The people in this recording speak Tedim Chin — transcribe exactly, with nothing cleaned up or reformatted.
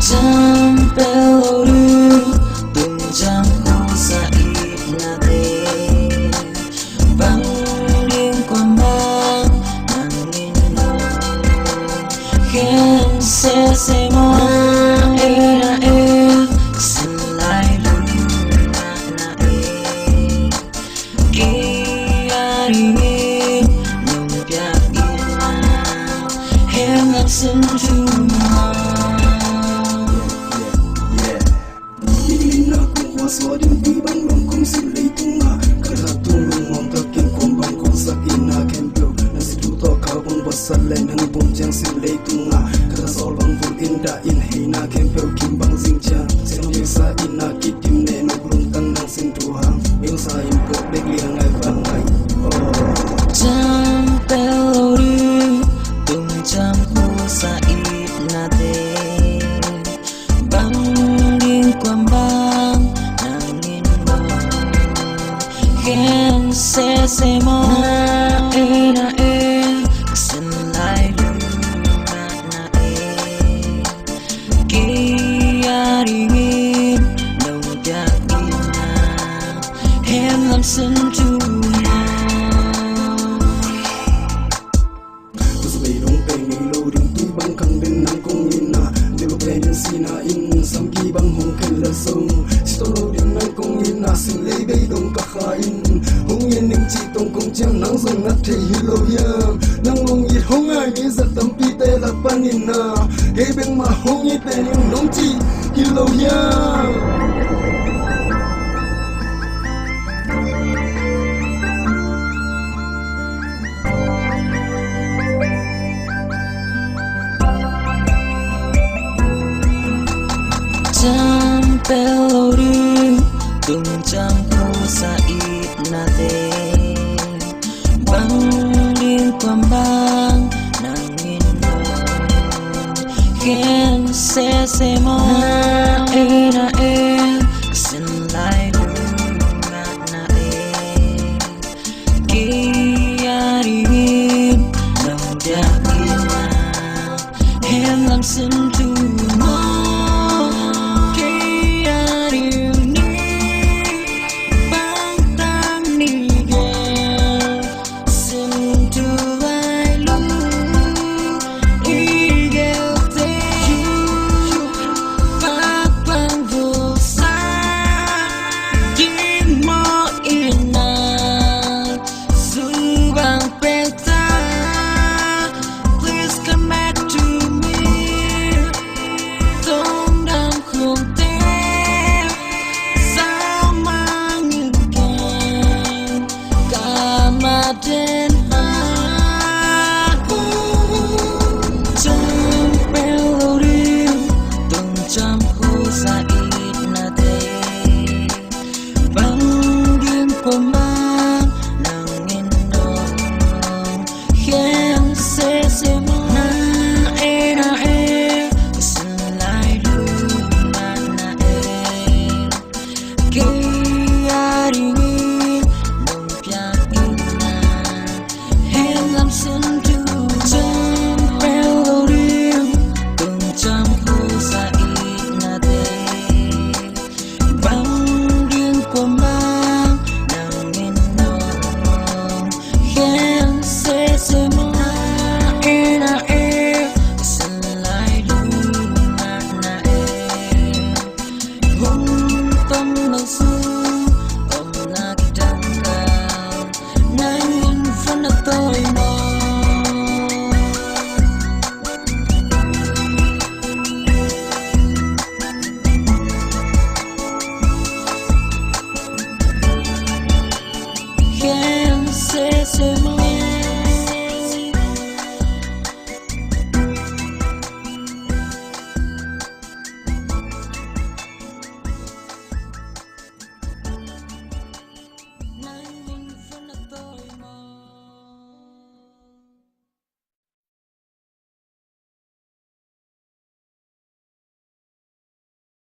Cam pel lo ding, tung cam khuasa itnate. Bang ding kuam bang nang in lo. Khen sese maw, na e na e, sin lai lum na na e. Kei a dingin nong piak in a, hemlak sin thu maw. Niding na kong khua suah ding pi bang long kong sin leitung a, ka that tung lungmuang takin kong bang kong sak in a khempeuh. Na si tu tawh ka bang buatsak le nang bum ciang sin leitung a, ka that sawl bang vul in dah in hei na khempeuh kim bang zing ciang. Siang ding sa in a kidim ne nuk lungtang nang sin thu hang. Bil sa in pok dek liang ngai bang ngai. Oh. Cam pel lo ding, tung cam khuasa itnate. Bang ding kuam bang nang in lo. Khen sese maw, na e na e, ka sin lai lum na na e. Kei a dingin nong piak in a, hemlak sin thu maw. Tusubei dong pe ngei lo ding tui bang khang den nang kong in a, dilo pe min sina in samki bang hong khen la so. Sito lo ding nang kong in a, sin lei bei dong ka kha in. Hong in ning ci tong kong ciang nang zong ngat thei hi lo hiam? Nang hong it hong ngai mi zat tampi te lak pan in a, kei bek mah hong it te ning nong ci hi lo hiam? Cam pel lo ding, tung cam khuasa itnate. Bang ding kuam bang nang in lo. Khen sese maw, na e na